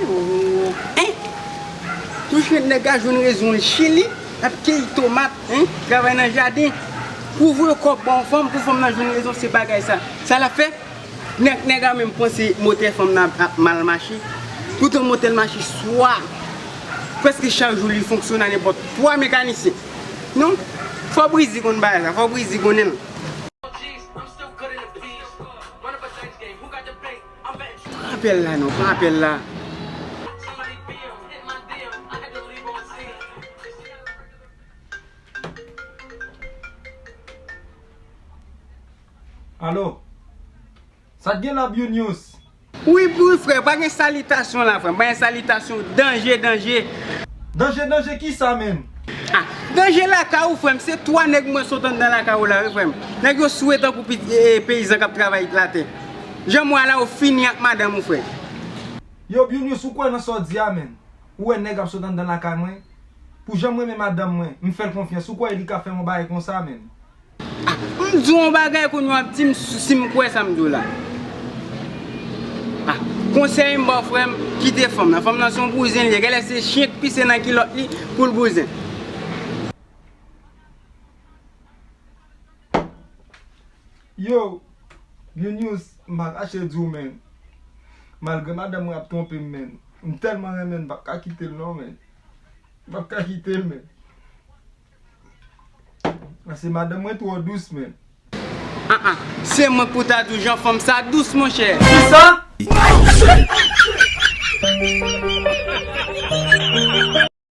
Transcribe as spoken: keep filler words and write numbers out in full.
Hein? Touche nèg la jwenn rezon l chili, l ap keyi tomat, hein? Travay nan jaden. Pou voye kòb ba yon fanm, pou fanm nan jwenn rezon, se bagay sa. Sa l ap fè? Nèg, nèg la menm panse motè fanm nan ap mal mache. Poutan motè l mache swa prèske chak jou, li fonksyone a nenpòt twa mekanisyen. Non, fò Brizi konn bagay sa, fò Brizi konnen l. Pran apèl la non, pran apèl la. Alo? Sa k gen la, Bill News? Wi, wi, frè, pa gen salitasyon la, frè. Pa gen salitasyon, danje, danje. Danje, danje, kisa, menn? Ah, danje lakay ou, frè m, se twa nèg mwen sot anndan lakay ou la, wi, frè m. Nèg yo sou e tankou pit-, e, e, peyizan k ap travay latè. Jan m wè la, ou fini ak madanm ou, frè. Yo, Bill News, ou kwè nan sa w di a, menn? Ou wè nèg ap sot anndan lakay mwen? Pou jan m renmen madanm mwen, m fè l konfyans. Ou kwè li ka fè m yon bagay konsa, menn? Ah, m di w yon bagay kounye a, w ap di m si, si m kwè sa m di w la. Ah, konsèy m ba w, frè m, kite fanm nan. Fanm nan se yon bouzen li ye. Genlè se chen k pise nan kilòt li pou l bouzen. Yo, Bill News, m pa kache di w, menn. Malgre madanm mwen ap twonpe m, menn, m tèlman renmen l, m p ap ka kite l non, menn. M p ap ka kite l, menn. Paske madanm mwen twò dous, menn. Ah, ah, se mwen k pou ta di w jan fanm sa dous, monchè. Kisa?